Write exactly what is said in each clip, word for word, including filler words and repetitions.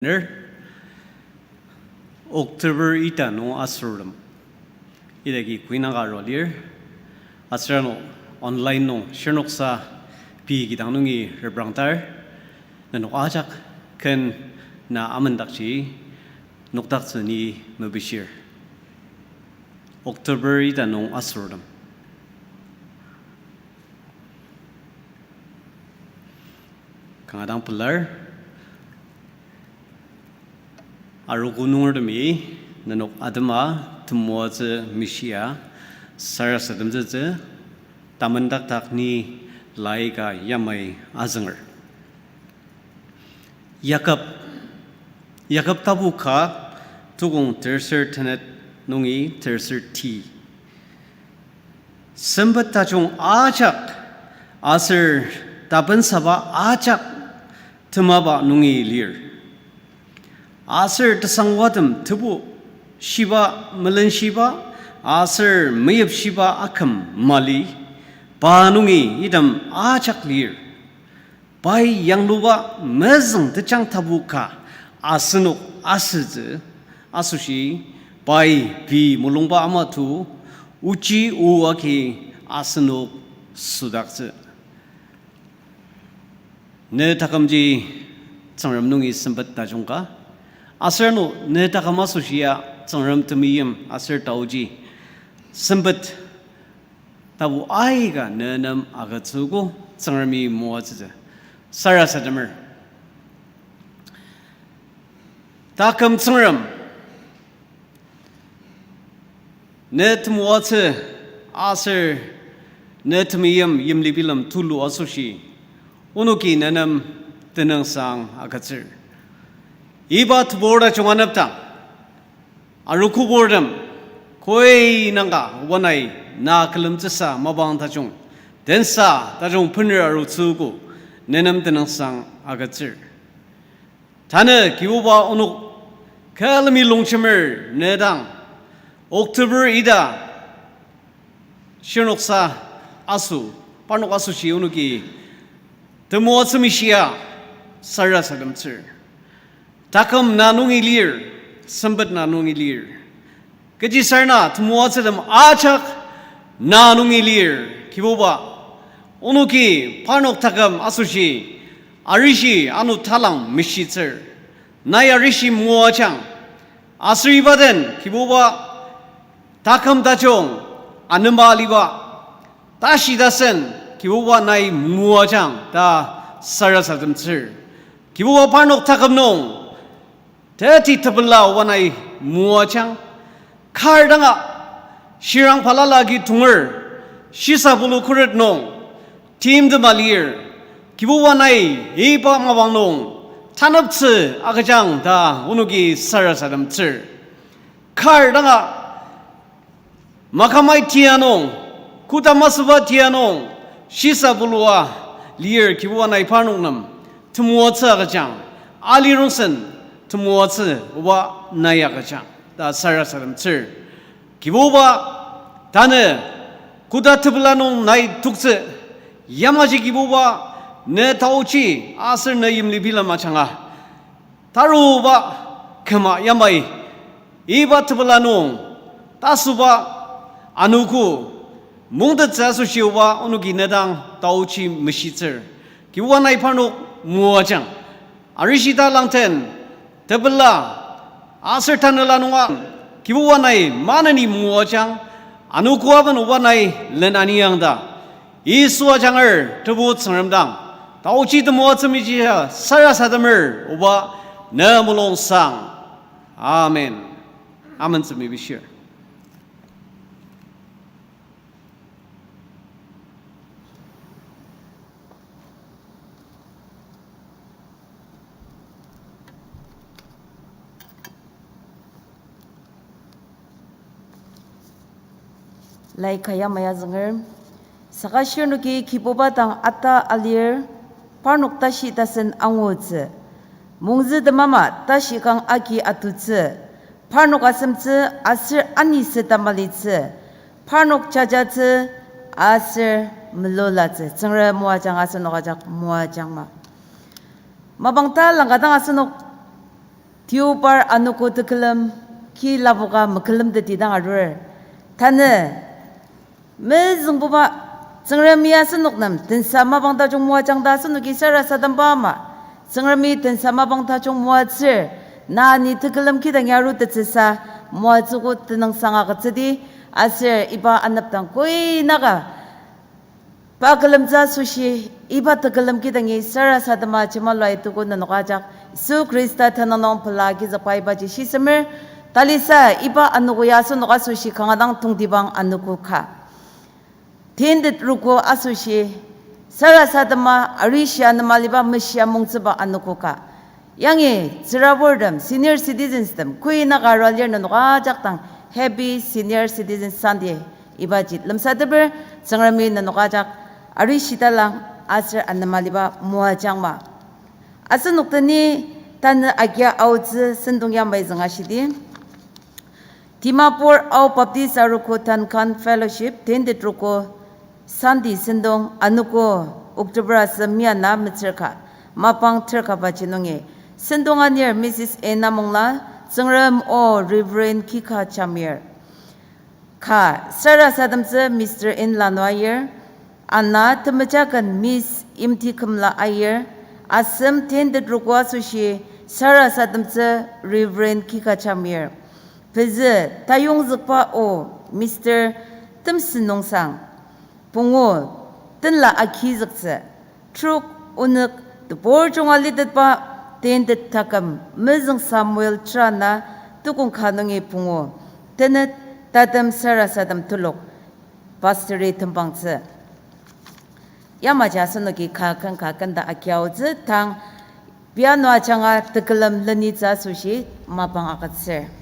Ner, October ita nung asürtem idaki kuinaka arua lir, aser ano online nung shirnoksa pei kidang nungi reprangtar, nenok ajak ken na amendakji nokdaktsü ni mepishir. October ita nung asürtem. Kanga dang pelar. Arogo nungertemi nenok atema temoatsü mishia sarasademtsütsü tamendakdak ni laika yamai azünger. Yakob, Yakob tapu ka, tukong terser tenet nungi terser ti. Sempet tajung ajak aser tapensaba ajak temaba nungi lir. Aser tesangwatem tebu shiba, melenshiba aser meyipshiba aküm mali, pa nungi item ajak lir. Pai yangluba mezüng tejang tapu ka asenok asütsü asoshi, pai pei mulungba ama to ochi o agi asenok südaktsü. Ne takümji Tsüngrem nungi sempet tajung ka, aser ano ne taküm asoshia Tsüngrem temeim aser taoji sempet tapu aika ne nem agütsüogo, Tsüngremi moatsütsü. Sarasademer. Taküm Tsüngrem, ne temoatsü aser ne temeim yimli bilem tulu asoshi, onoki ne nem tenüngsang agütsür. Iba tebur tajung anepdang, arogo purtem, koi nangka oba nai na külemtsüsa mapang tajung, tensa tajung bener arutsüogo, ne nem tenüngsang agütsür. Tanü Kibuba onok külemi longjemer ne dang, October ita shirnoksa aso, parnok asoshi onoki temoatsü mishia sarasademtsür. Taküm na nungi lir, sempet na nungi lir. Kechisarena temoatsütem ajak na nungi lir, Kibuba. Onoki parnok taküm asoshi arishi ano talang meshitsür. Nai arishi moajang. Aser iba den, Kibuba, taküm tajung anema aliba tashi tasen, Kibuba, nai moajang ta sarasademtsür. Kibuba, parnok taküm nung teti tepela oba nai moajang. Kar danga shirang balala agi tonger, shisa bulu khuret nung timtema lir, Kibuba, nai iba mapang nung taneptsü agüjang ta onoki sarasademtsür. Kar danga makamai tia nung, koda masüba tia nung shisa bulua lir, Kibuba, nai parnok nem temoatsü agüjang, ali rongsen temoatsü oba nai agüjang ta sarasademtsür. Kibuba, tanü koda tepela nung nai toktsü, yamaji Kibuba, ne taochi aser ne yimli bilem ajanga taruba küma yamai, iba tepela nung tasüba anogo mungtettsü asoshi oba onoki ne dang taochi meshitsür. Kibuba, nai parnok moajang. Arishi talangten tepela aser tanela nunga, Kibuba, nai maneni moajang, anogo aben oba nai len aniang ta Yisu ajanger Tebu Tsüngrem dang taochi temoatsü mishia sarasademer, oba ne mulungsang. Amen. Amen tsü mepishir. Lai kaya maya zünger. Saka shirnoki Kibuba dang ata alir, parnok tashi tasen angutsü. Mungzü temama tashi kang agi atutsü. Parnok asemtsü aser anisü tamalitsü. Parnok jajatsü aser melulatsü. Tsüngrem moajang, asenok ajak moajangma. Mapang ta langka dang asenok Deobar anogo tekülem ki lapoka mekülemteti dang arur. Tanü mezüngbuba Tsüngremi asenok nem tensa mapang tajung moajang ta asenoki sarasademba ama, Tsüngremi tensa mapang tajung moatsür, na ni tekülem kidangi arutettsüsa moatsüogo tenüngsang agütsüdi, aser iba anepdang koi naka pa külemtsü asoshi, iba tekülem kidangi sarasadema jema lua ituko nenok ajak Yisu Khrista tenüng nung pela agizükba ibaji shisemer. Talisa iba anogo ya asenok asoshi kanga dang tongtibang anogo ka. Tentet roko asoshi sarasadema arishi anema aliba meshia mungtsüba anogo ka. Yangi tsüraburtem, senior citizens tem, koi naka arua lir nenok ajak dang Happy Senior Citizens Sunday ibaji lemsateper. Tsüngremi nenok ajak arishitalang aser anema aliba moajangma. Asenok teni tanü agia aotsü sentong yamai züng ashidi. Dimapur Ao Baptist Arogo Duncan Fellowship, tentet roko Sunday sentong anogo October asem miana metsür ka, mapang ter ka baji nungi. Sentong anir Missus A. Namongla, Tsüngrem o Reverend Kika Jamir. Ka sarasademtsü Mister N. Lanu Aier, ana temejaken Miss Imti Kümla Aier, asem tentet roko asoshi sarasademtsü Reverend Kika Jamir. Pezü tayongzükba o Mister Temsen Nongsang, pungu tenla agizüktsü. Trok onük tebur junga litetba tentet taküm mezüng Samuel Trana, tukong ka nungi pungu tenet tatem sarasadem telok, pastori tembangtsü. Yamaji asenoki ka ken ka kenda agiaotsü tang piano ajanga tekülem lenitsü asoshi mapang agütsür.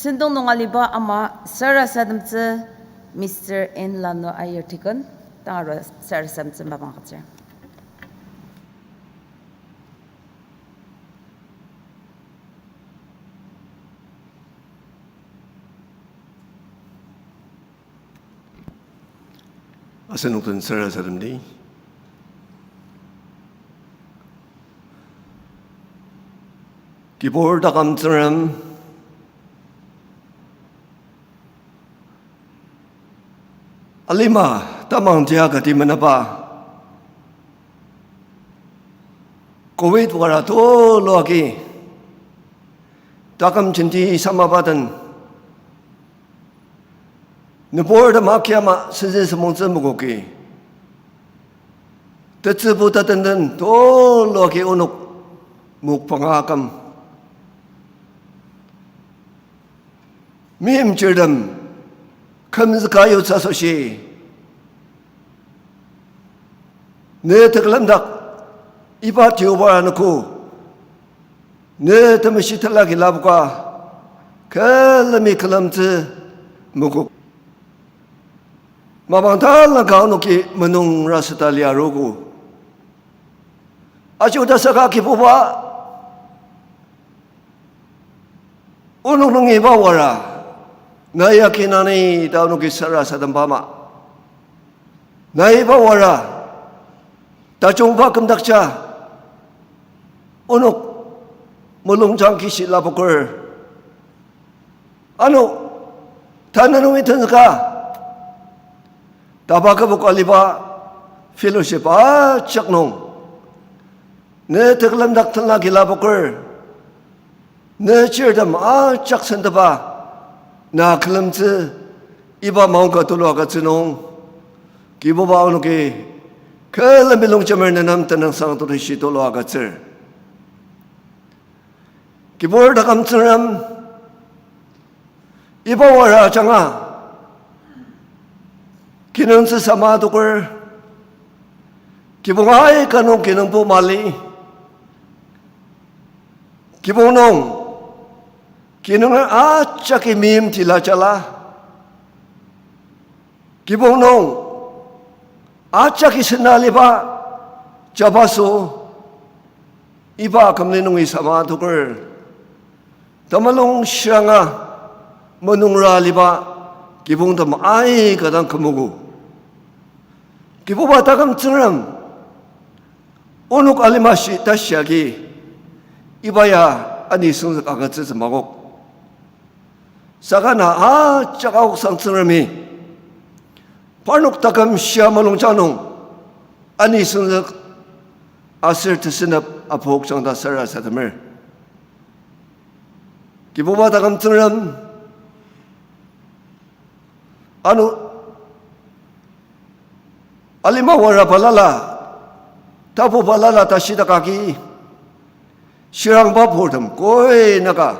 Sentong nung aliba ama sarasademtsü Mister N. Lanu Aier Deacon, tang arua sarasademtsü mapang agütsür. Asenok den sarasademdi. Kibur taküm Tsüngrem, alima tamang tia kati menaba, covid wara tulu agi taküm jenti samaba den nüburtem akiama senzü sümongtsü mokoki, tetsübu tatenden tulu agi onok mokbanga aküm, meimchirtem kümzüka yutsü asoshi ne tekülemdak iba Deobar anogo, ne temeshi tela ki lapoka külemi külemtsü mokok. Mapang talangka onoki menungra süta lia arogo. Aji oda saka Kibuba, onok nungi iba wara, na yagi nani ta onoki sarasademba ama, na iba wara tajungba kümdakja onok mulungjang kishi lapoker. Ano tanü nungi tenzüka taba kübok aliba fellowship ajak nung Ne tekülemdak tenla kilapoker, ne chirtem ajak sentepa, na külemtsü, iba maongka tulu agütsü nung, Kibuba onoki külemi longjemer nenem tenüngsang tulu shi tulu agütsür. Kibur taküm Tsüngrem, iba wara ajanga kinungtsü sama adoker, kibong aika nung kinungpo mali, kibong nung kinunger ajaki meim tila jala, kibong nung ajaki sena aliba jabaso, iba akümli nungi sama adoker, temulung shiranga menungra aliba kibongtem aika dang kümogo. Kibuba taküm Tsüngrem, onok alima shi tashi agi iba ya ani süngzük agütsütsü makok. Saka na ajak aoksang Tsüngremi parnok taküm shia mulungjang nung ani süngzük aser tesenep apokjang ta sarasademer. Kibuba taküm Tsüngrem, ano alima wara balala, tapu balala tashidak agi, shirangba purtem koi naka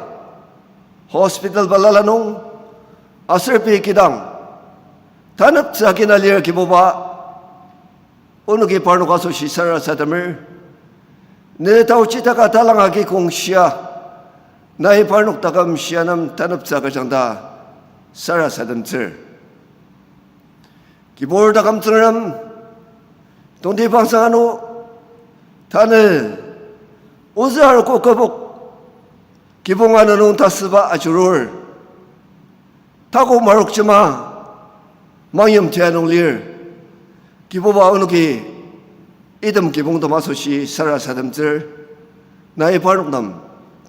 hospital balala nung aser pei kidang taneptsü agina lir Kibuba, onoki parnok asoshi sarasademer. Ne taochi taka talang agi kongshia, nai parnok taküm shia nem taneptsü agüjang ta sarasademtsür. Kibur taküm Tsüngrem, tongtibangsa ano tanü ozü arogo kübok kibong ana nung tasüba ajurur, tako marokjema mangyimtia nung lir. Kibuba onoki item kibongtem asoshi sarasademtsür, nai parnok nem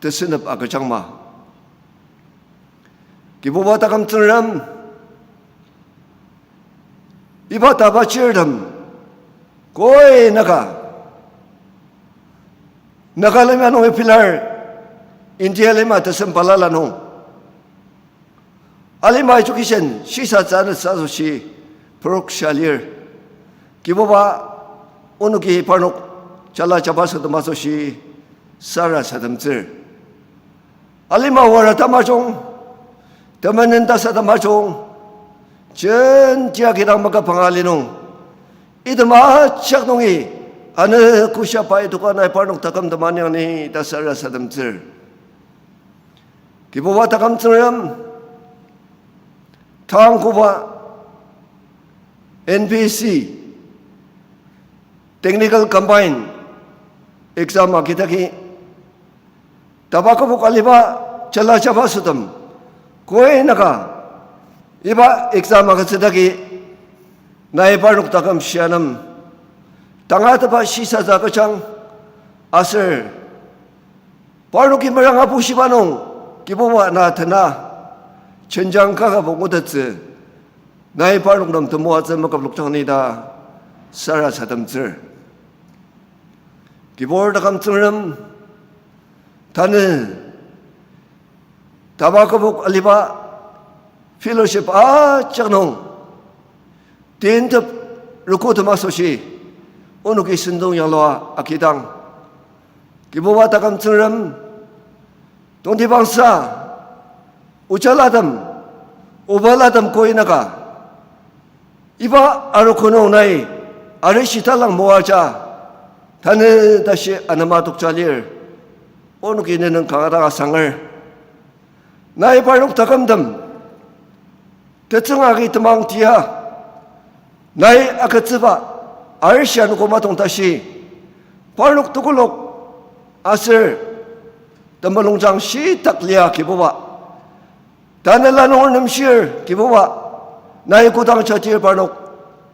tesenep agüjangma. Kibuba taküm Tsüngrem, iba taba chirtem koi naka Naga lima nungi pelar, India lima tesem balala nung alima education shisatsü anütsü asoshi purokshia lir. Kibuba, onoki parnok jala jabaso tem asoshi sarasademtsür. Alima wara tamajung, temenen tasa tamajung, jentia kidang makapanga li nung, item ajak nungi, ano kosha pai toka nai parnok taküm tem aniang ni ta sarasademtsür. Kibuba taküm Tsüngrem, tang koba N P S C, Technical Combined Exam agidagi, taba kübok aliba jala jabasotem, koi naka, iba exam agütsüdagi, nai parnok taküm shia nem tangatetba shisatsü agüjang aser parnoki meranga bushiba nung, Kibuba na tena jenjang kakabo ngutettsü, nai parnok nem temoatsü maküplokjang ni ta sarasademtsür. Kibur taküm Tsüngrem, tanü taba kübok aliba fellowship ajak nung tentep rokotema asoshi onoki sentong yanglua agidang, Kibuba taküm Tsüngrem, tongtibangsa ojalatem, obalatem koi naka, iba arogo nung nai arishi talang moaja, tanü tashi anema tokja lir, onoki ne nüng kanga dang asanger. Nai parnok takümtem tetsüng agi temang tia, nai agütsüba arishi anogo matong tashi, parnok tekolak aser temulungjang shitak lia Kibuba, tanela nunger nemshir Kibuba, nai kodang jatir parnok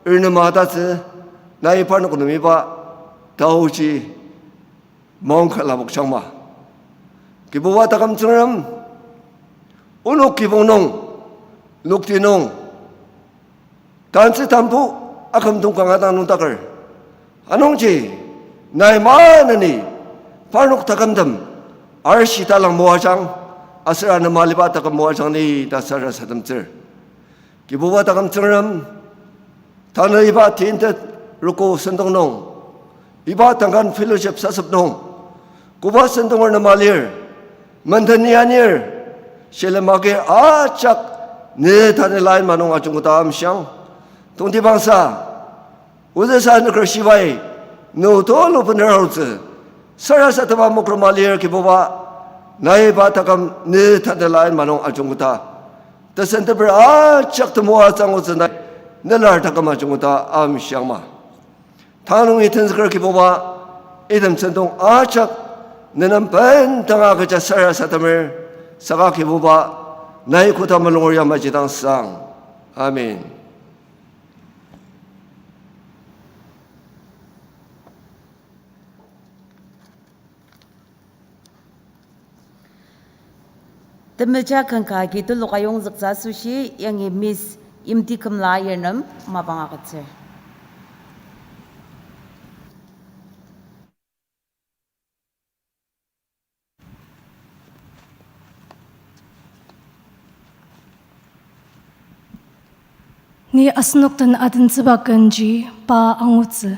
ernema tatsü, nai parnok nem iba taoji maongka lapokjangma. Kibuba taküm Tsüngrem, onok kibong nung, lokti nung, tantsü tambu akümdong kanga dang nüngdaker. Anungji, nai maneni parnok takümtem arishi talang moajang, aser anema aliba taküm moajang ni ta sarasademtsür. Kibuba taküm Tsüngrem, tanü iba tintet roko sentong nung, iba tangkan fellowship sasep nung, koba sentonger nem alir, menden anir, shilem agir ajak ne tanela inma nung ajungkoda amshiang. Tongtibangsa, ozüsa nüker shibai, ne tulu bener arutsü, sarasadema mokrom alir Kibuba, nai iba taküm ne tanela inma nung ajungkoda tesenteper ajak temoatsü angutsü nai, nelar taküm ajungkoda amshiangma. Tanü nungi tenzüker Kibuba, item sentong ajak nenem bendanga kecha sarasademer, saka Kibuba, nai koda mulunger yamaji dang sang. Amen. Temeja ken ka agi telok ayongzüktsü asoshi yangi Miss Imti Kümla Ayirnem mapang agütsür. Ni asenok den adentsüba kenji pa angutsü.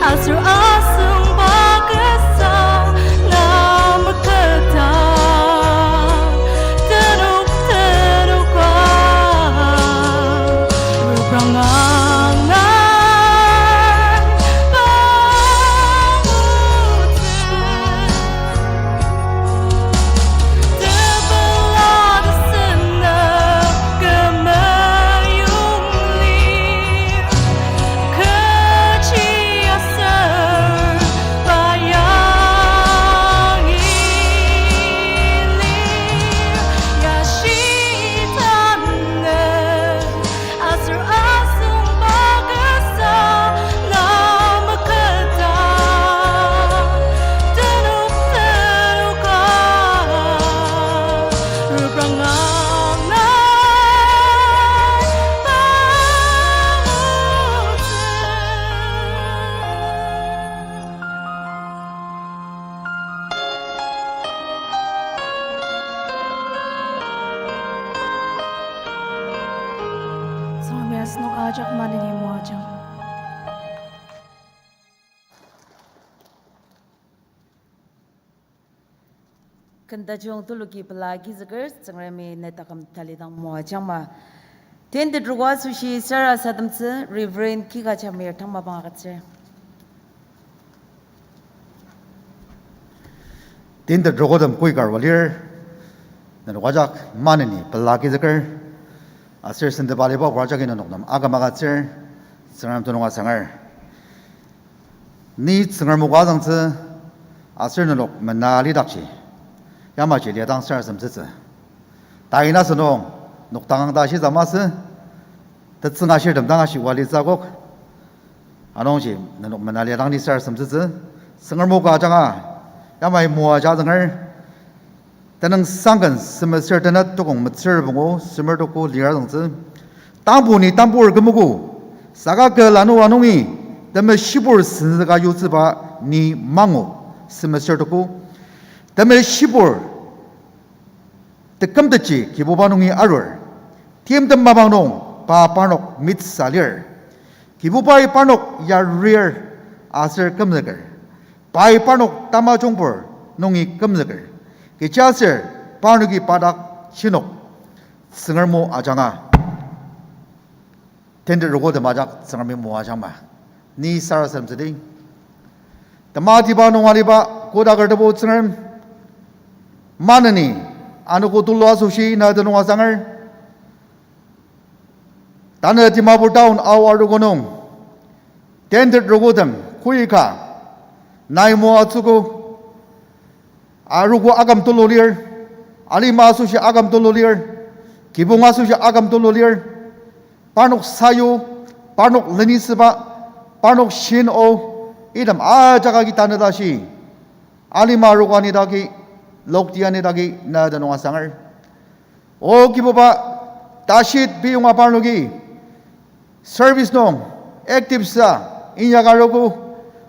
Aser asüngba kasa nameketa, tenok tenoka, reprang angnang bangutsü. Tepela tesenep kümeyongli, kechi aser pa yangi lir, yashi tanü. Aser asüngba kasa nameketa, tenok tenoka, reprang angnang bangutsü. Tsüngremi asenok ajak maneni moajang. Ken tajung tuluki pela agizüker, Tsüngremi ne taküm talidang moajangma. Tintet roko asoshi sarasademtsü Reverend Kika Jamir tang mapang agütsür. Tintet rokotem koikar alir, nenok ajak maneni pela agizüker, aser sendeba aliba pur ajaki nenok nem aküm agütsür, Tsüngrem tenüng asanger. Ni Tsüngrem o ka azüngtsü, aser nenok mena lidakji, yamaji liadang sarasademtsütsü. Tai na sünung, nokdangang ta shisa masü, tetsüng ashirtem dang ashi walitsü akok. Anungji nenok mena liadang ni sarasademtsütsü, Tsüngrem o ka ajanga, yamai moaja azünger, Tenüngsangken semester tenet tokong metsür pungu semer toko lir azüngtsü. Tangbo ni tambur kümogo, saka kü lanu anungi, temeshibur senzüka yutsüba ni mangu, semester toko. Temeshibur tekümtetji Kibuba nungi arur. Timtem mapang nung pa parnok mitsa lir. Kibubai parnok yarir aser kümzüker. Pai parnok tamajungbur nungi kümzüker. Kechiaser parnoki pa dak shinok Tsüngrem o ajanga. Tintet rokotem ajak Tsüngremi moajangma. Ni sarasademtsüdi. Tematiba nung aliba kodaker Tebu Tsüngrem, maneni anogo tulu asoshi na tenüng asanger. Tanü Dimapur town Ao arogo nung tintet rokotem koika nai moatsüogo. Arogo aküm tulu lir, alima asoshi aküm tulu lir, kibong asoshi aküm tulu lir, parnok sayu, parnok lenisüba, parnok shin o, item ajak agi tanü tashi, alima arogo anidaki, lokti anidaki, na tenüng asanger. O Kibuba, tashit piyonga parnoki service nung active sa inyaka arogo,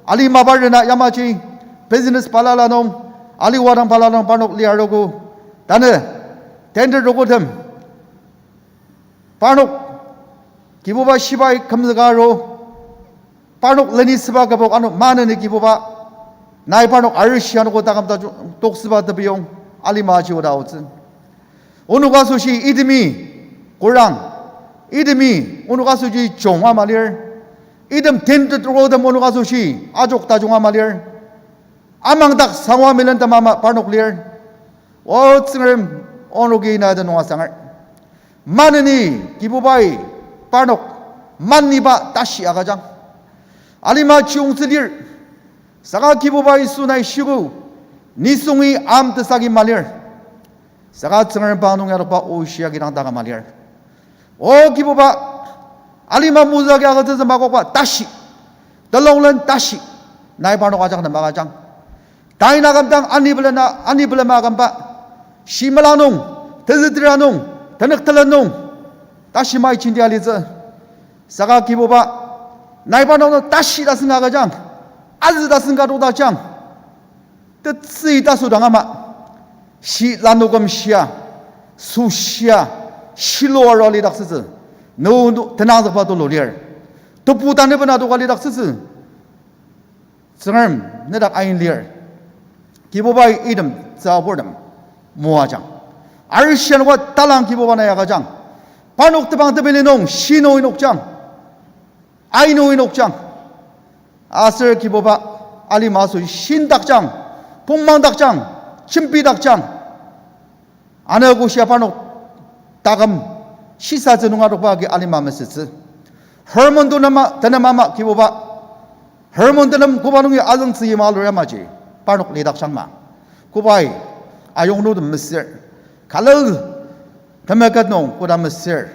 alima parnok na yamaji business balala nung, aliwadang balala nung parnok lia arogo, tanü tender arogotem parnok Kibuba shibai kümzüka aru, parnok lenisüba kübok ano maneni Kibuba, nai parnok arishi anogo taküm ta toksüba tepiyong alima aji oda aotsü. Onok asoshi itemi korang, itemi onok asoshi jong ama lir, item tender arogotem onok asoshi ajok tajung ama lir, amangdak sangwa milen tamama parnok lir. O Tsüngrem, onoki na tenüng asanger. Maneni Kibubai parnok maniba tashi agüjang. Alima chiyongtsü lir. Saka Kibuba Yisu nai shiogo, nisungi am tesagi malir. Saka Tsüngrem bang nung yadokba oshi agi dang taka malir. O Kibuba, alima mozü agi agütsütsü makokba tashi, telonglen tashi, nai parnok ajak nem agüjang. Tain akümdang, ani bilema, ani bilema akümba, shimelang nung, tezütira nung, tenük telen nung, tashi mai jenti alitsü. Saka Kibuba, nai parnok nung tashi tasen agüjang, azü tasen ka tokdakjang. Tetsü tasüdang ama, shi lanuküm shia, su shia, shilo aro alidaktsütsü, nu, nu tenangzükba tulu lir. Tebu tanü bena toka alidaktsütsü, Tsüngrem, nedak ain lir. Kibubai item tsüburtem moajang. Arishian wa talang Kibuba na agüjang. Parnok tebang tebili nung, shinu inokjang, ainu inokjang. Aser Kibuba, alima asoshi shindakjang, pongmangdakjang, jembidakjang. Ano koshia parnok taküm shisatsü nung adokba agi alima mesütsü. Hormone tenema, tenema ama Kibuba, hormone tenem koba nungi azüngtsü yima alur yamaji parnok lidakjang ma. Kobai, ayonglutem mesür, kalal temeket nung koda mesür,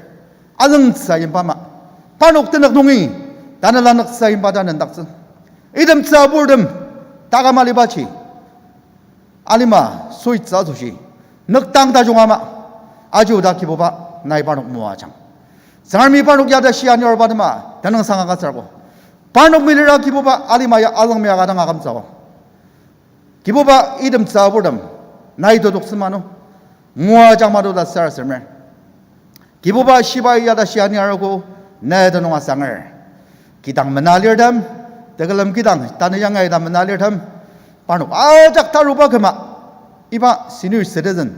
azüngtsü yimba ma. Parnok tenük nungi tanela nüktsü yimba ta nendaktsü. Item tsüburtem taküm alibaji alima suitsü asoshi nüktang tajung ama, aji oda Kibuba, nai parnok moajang. Tsüngremi parnok ya tashi ani aruba tema tenüngsang agütsüogo. Parnok melira Kibuba, alima ya azüng mia ka dang akümtsüogo. Kibuba, item tsüburtem nai todoktsü manu, moajang matu ta sarasademer. Kibuba, shibai ya tashi ani arogo, na tenüng asanger. Kidang mena lirtem, tekülem kidang tanü yangi ita mena lirtem, parnok ajak taruba küma, iba senior citizen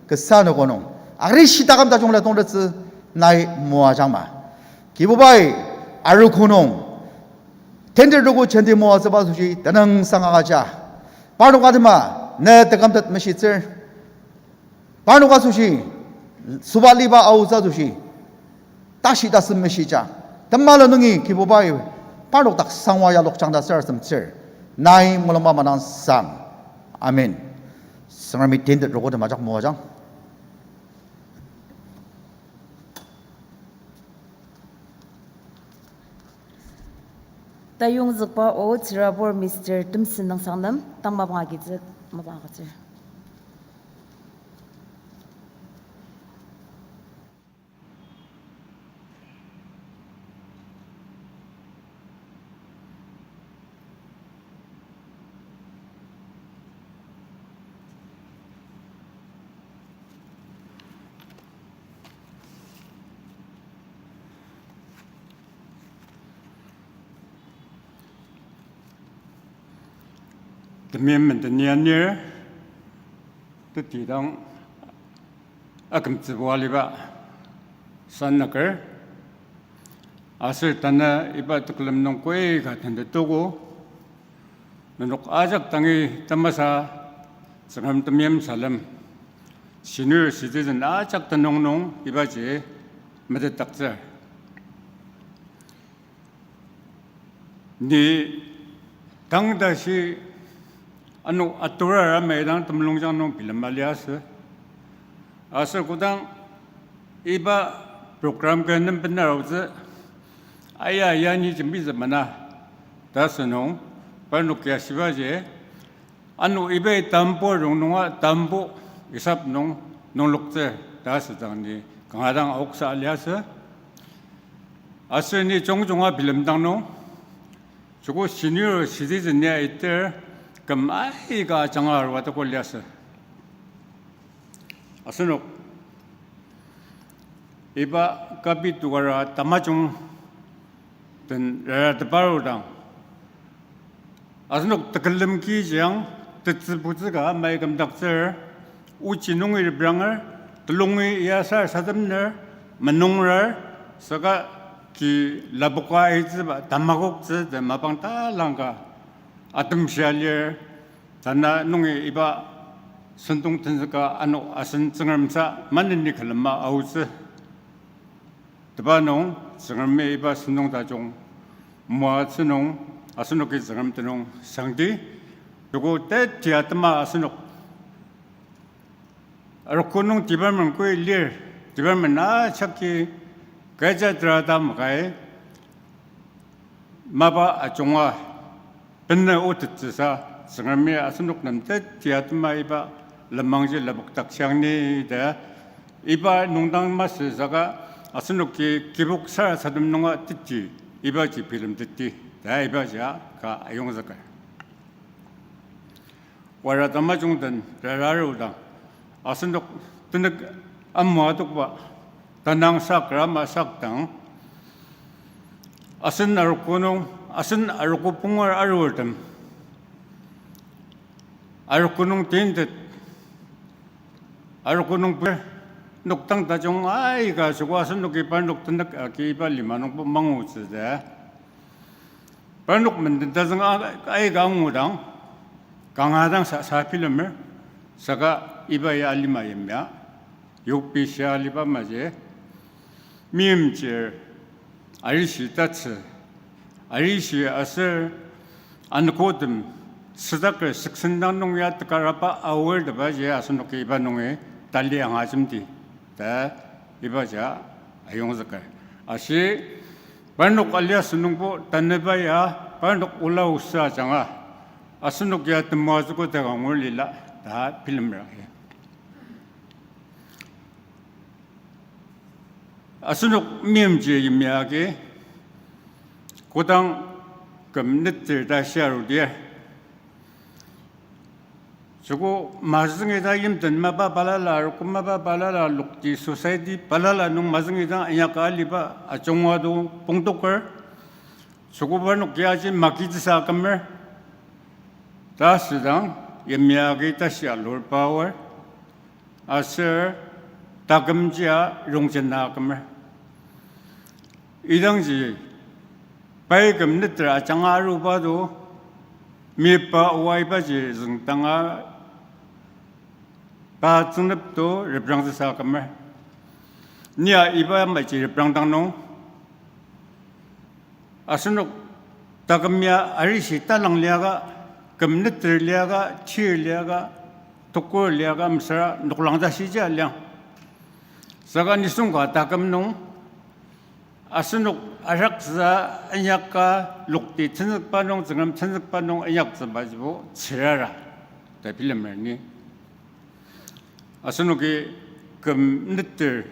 kasa noko nung arishi taküm tajung la tongtettsü nai moajang ma. Kibubai, arogo nung tender arogo jenti moatsüba asoshi tenüngsang agüja. Parnok atema ne tekümtet meshitsür. Parnok asoshi, sobaliba aotsü asoshi tashi tasem meshija. Temala nungi Kibubai parnok dak sangwa yalokjang ta sarasademtsür. Nai mulungba madang sang. Amen. Tsüngremi tender arogotem ajak moajang. Tayongzükba o tsürabur Mister Temsen Nangsangnem, tang mapang agitsü, mapang agütsür. Temeim menden anir, tetidang akümtsübu aliba sanaker, aser tanü iba tekülem nung koi ka tendetogo, nenok ajak dangi tamasa Tsüngrem temeim salem, senior citizen ajak tenüng nung ibaji metetdaktsür. Ni tang tashi Ano aturara maidang temulungjang nung bilema liasü. Aser kodang iba program ka nem benarutsü, aya, yani jembitsü mena, ta asünung, parnok ya shibaji, ano ibai tambu rongnunga tambu isap nung nungloktsü ta asüdang ni kanga dang aoksa liasü. Aser ni jungjunga bilemdang nung, joko senior citizen ya iter küm aika ajanga arua toko liasü. Asenok iba kabi tukara tamajung den rara teparudang, asenok tekülem kijiang tetsübutsü ka mai kümdaktsür, ochi nungi repranger, telungi yasar sademner, menungrar, saka ki lapoka aitsüba tamakoktsü ta mapang talangka atemshia lir, tanü nungi iba sentong tenzüka ano asen Tsüngremsa maneni külema aotsü. Teba nung, Tsüngremi iba sentong tajung moatsü nung, asenoki Tsüngrem tenüng sangdi, joko tetia atema asenok arogo nung department koi lir, department ajaki kecha tera ta makai, mapa ajunga benü otettsüsa, Tsüngremi asenok nem teti atema iba lenmangji lapokdaktsüang ni ta, iba nungdang masü saka asenoki kibok sarasadem nunga teti ibaji bilemteti ta ibaji ka ayongzüker. Wara tamajung den rara arudang, asenok tenük amua tokba, tanang sak rama sakdang, asen arogo nung, asen arogo pungar arurtem, arogo nung tintet, arogo nung per, nokdang tajung aika süko asenoki parnok tenük agi iba lima nungbo mangutsü ta. Parnok menden tajung a-, aika angudang, kanga dang sa, sa bilemer, saka iba ya alima yimya, yokbi shia aliba maji, meimchir, arishi tatsü, arishi aser anogotem sütaker süksendang nung ya tekaraba aor tebaji asenoki iba nungi tali angajemdi ta ibaji ayongzüker. Ashi parnok aliasü nungbo tanüba ya parnok ola osa ajanga asenok ya temoatsüko teka angur lila ta bilemera. Asenok meimchir yimya agi kodang küm neter ta shia arudir, süko mazüngi ta yimten mapa balala, arogo mapa balala, lokti society balala nung mazüngi ta inyaka aliba ajunga do pongtoker, süko parnok yaji magitsüsa kümer, ta südang yimya agi tashi alur power aser takümjia rongjena kümer. Idangji pai küm neter ajanga aruba do, mipa oa ibaji züngdanga pa tsüngnep to reprangtsüsa kümer. Nia iba maji reprangdang nung asenok taküm ya arishi talang liaka, küm neter liaka, tir liaka, tokur liaka, mesüra noklang ta shiji aliang. Saka nisung ka taküm nung, asenok araksa inyaka lokti tenzükba nung, Tsüngrem tenzükba nung inyaktsübajibo tsürara ta bilemer ni. Asenoki küm neter,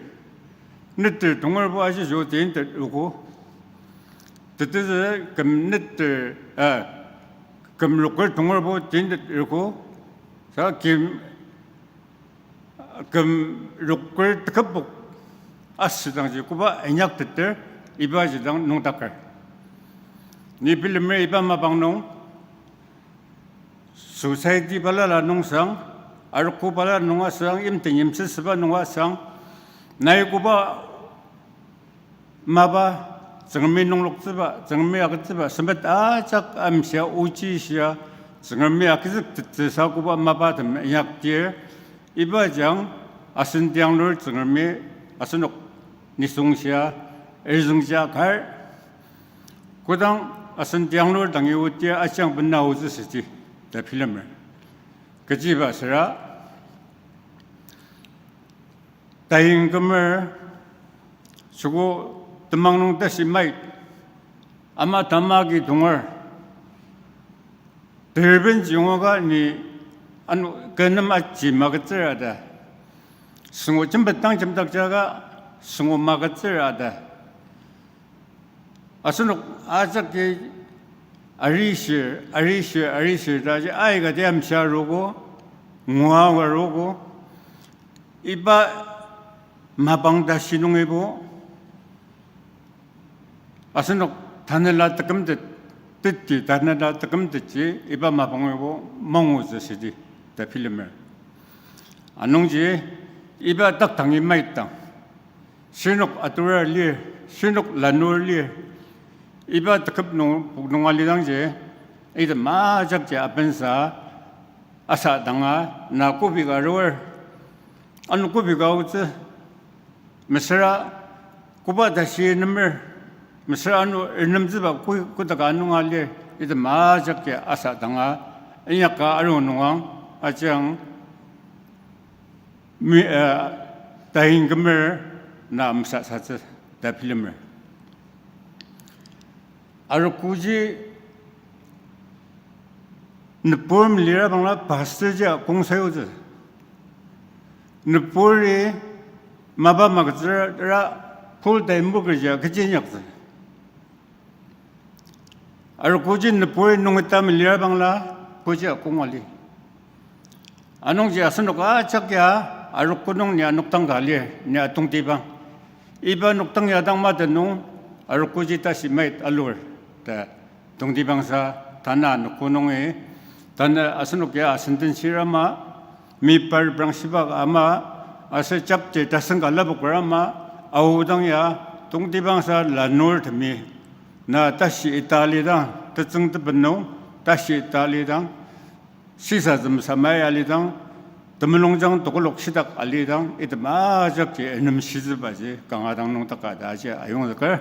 neter tongerbo ajiju tintet ogo. Tetezü küm neter, ah, küm roker tongerbo tintet ogo. Sa küm, küm roker teküpok asüdangji koba inyakteter ibaji dang nüngdaker. Ni bilemer iba mapang nung society balala nung sang, arogo balala nung asang, yimten yimsüsüba nung asang, nai koba mapa, Tsüngremi nungloktsüba, Tsüngremi agütsüba, sempet ajak amshia, ochishia, Tsüngremi agüzüktettsüsa koba mapatem inyakdir, iba jang asen tianglur Tsüngremi asenok nisungshia, erzüngshia kar, kodang asen tianglur dangi otia ajang bena otsü süti ta bilemer. Kechiba süra, taing kümer, soko temang nung tashi mait, ama tamaki tonger, terben jiyonga ni ano kü nem aji magütsür ata. Süngo jembet dang jemdakjaka süngo magütsür ata. Asenok ajaki arishir, arishir, arishir taji aika tiamsha arogo, ngua arogo, iba mapang tashi nungibo, asenok tanela tekümtet, teti tanela tekümtetji iba mapangibo mangutsü südi ta bilemer. Anungji iba taktangi maitang, shirnok aturar lir, shirnok lanur lir, iba teküp nung pok nung alidangji, item ajakji apensa asa danga na kobi ka arur, ano kobi ka aotsü, mesüra koba tashi nemer, mesüra ano renemtsüba ko-, kodaka nunga lir, item ajakji asa danga inyaka aru nungang ajang mi, eh, taing kümer na mesasatsü ta bilemer. Arogoji nübur melira bangla pastorji akong sayutsü. Nüburi mapa magütsüra full time workerji kechi inyaktsü. Arogoji nüburi nungita melira bangla koji akong ali. Anungji asenok ajak ya arogo nung ni anokdang ka lir, ni atongtibang. Iba nokdang ya dang maten nung arogoji tashi mait alur ta tongtibangsa tanü anogo nungi, tanü asenok ya asenden shir ama, mipar brangshiba ama, aser chapter tasen ka lapoker ama, aodang ya tongtibangsa lanurtemi, na tashi ita alidang, tetsüng teben nung tashi ita alidang, shisatsü mesamai alidang, temulungjang tokolok shitak alidang, item ajakji enemshitsübaji kanga dang nung taka ta aji ayongzüker.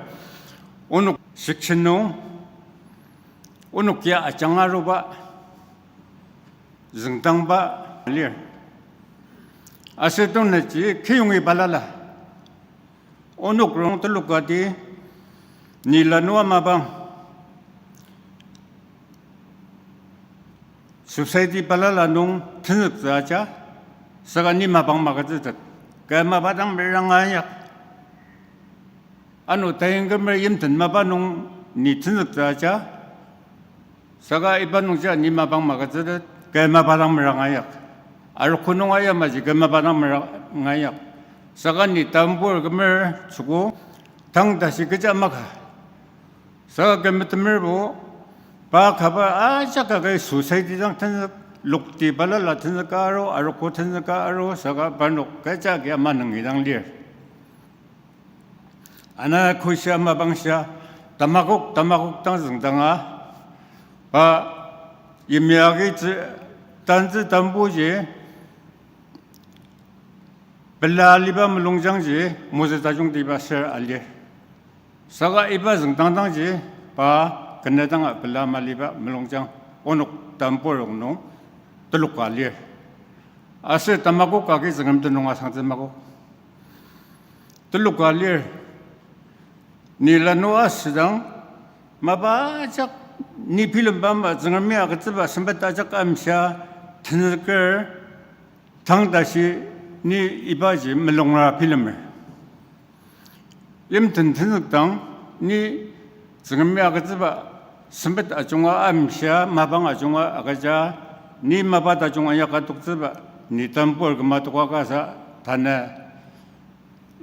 Onok section nung, onok ya ajanga aruba, züngdangba lir. Aser tongnaji kiyongi balala. Onok rong telokati, ni lanua mapang society balala nung tenzüktsü aja, saka ni mapang magütsütet, kü mapa dang meranga inyak. Ano taing kümer yimten mapa nung ni tenzüktsü aja, saka iba nungji ni mapang magütsütet, kü mapa dang meranga inyak. Arogo nunga yamaji kü mapa dang meranga inyak. Saka ni tambur kümer joko tang tashi kecha maka. Saka kü metemerbo, pa kaba ajak aka society dang tenzük, lokti balala tenzüka aru, arogo tenzüka aru, saka parnok kecha agi ama nungi dang lir. Ana koshia mapangshia, tamakok, tamakok dang züngdanga, pa yimya agi tsü, tantsü tambuji, pela aliba mulungjangji, mozü tajungtiba ser alir. Saka iba züngdangdangji, pa kena danga pela maliba mulungjang, onok tambur rongnung, telok ka lir. Aser tamakok agi Tsüngrem tenüng asangtsü makok. Telok ka lir, ni lanua asüdang, mapa ajak ni bilemba ama Tsüngremi agütsüba sempet ajak amshia tenzüker, tang tashi ni ibaji melungra bilemer. Yimten tenzükdang ni Tsüngremi agütsüba sempet ajunga amshia mapang ajunga agüja, ni mapa tajung inyaka toktsüba, ni tambur küma tokaka sa tanü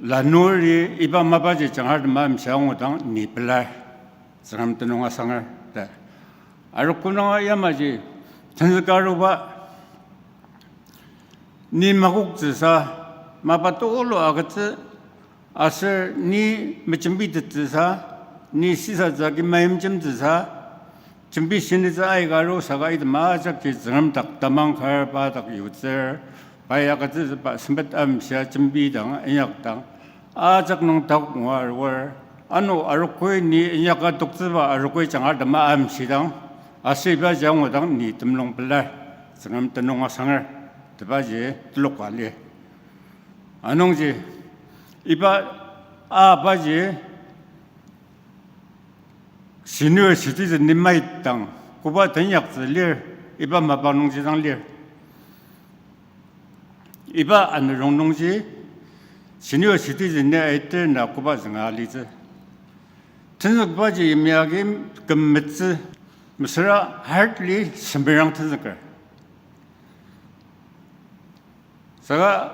lanuri iba mapaji jangar tema amshia angudang ni pelar, Tsüngrem tenüng asanger ta. Arogo nunga yamaji tenzüka aruba, ni makoktsüsa, mapa tulu agütsü, aser ni mejembitettsüsa, ni shisatsü agi mayimjemtsüsa, jembi shinitsü aika aru saka item ajakji Tsüngrem dak tamang kar pa dak yutsür, pa ya agütsüba sempet amshia jembidang, inyakdang, ajak nung dak ngua arur, ano arogoi ni inyaka toktsüba arogoi jangar tema amshidang, aser iba jangudang ni temulung pelar, Tsüngrem tenüng asanger, tebaji telok ka lir. Anungji, iba, a, paji, senior citizen ni maitang, koba tenyaktsü lir, iba mapang nungji dang lir. Iba anü rongnungji, senior citizen ni aiter na koba zünga alitsü. Tenzükbaji yimya agi küm metsü, mesüra hardly semerang tenzüker. Saka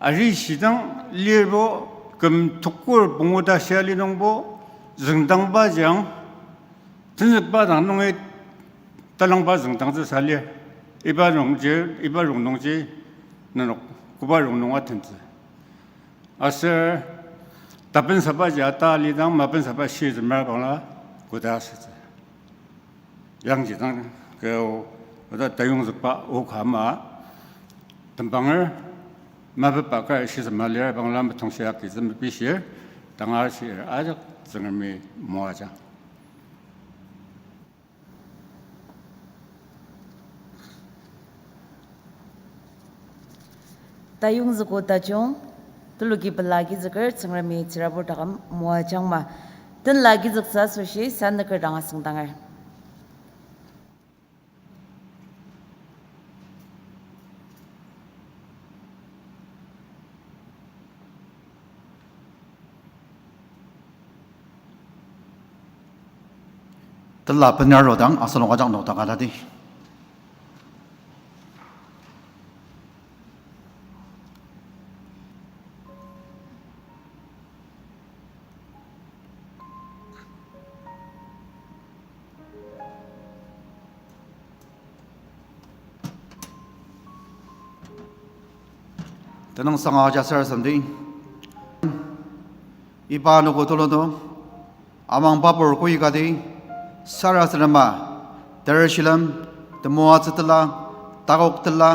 ari shidang lirbo küm tukur pungu ta shia linungbo züngdangba jiang tenzükba dang nungi talangba züngdangtsü sa lir. Iba nungji, iba rongnungji nenok koba rongnung atentsü. Aser tapensabaji ata alidang mapensaba shizümer bangla koda asütsü. Yangji dang kü oda tayongzükba o ka ama tembanger mapepa ka shizüma lir bangla metongshi akizü mepishir, tangar shir ajak Tsüngremi moajang. Tayongzüko tajung, tuluki pela agizüker Tsüngremi tsürabur taküm moajangma. Tenla agizüktsü asoshi sanüker dang asüngdanger. Tela bener arudang asenok ajak nokdaka tadi. Tenüngsanga aja sarasademdi. Iba anogo tulu nung, amangbapur koikati, sarasadema, tershilem, temoatsü tela, takok tela,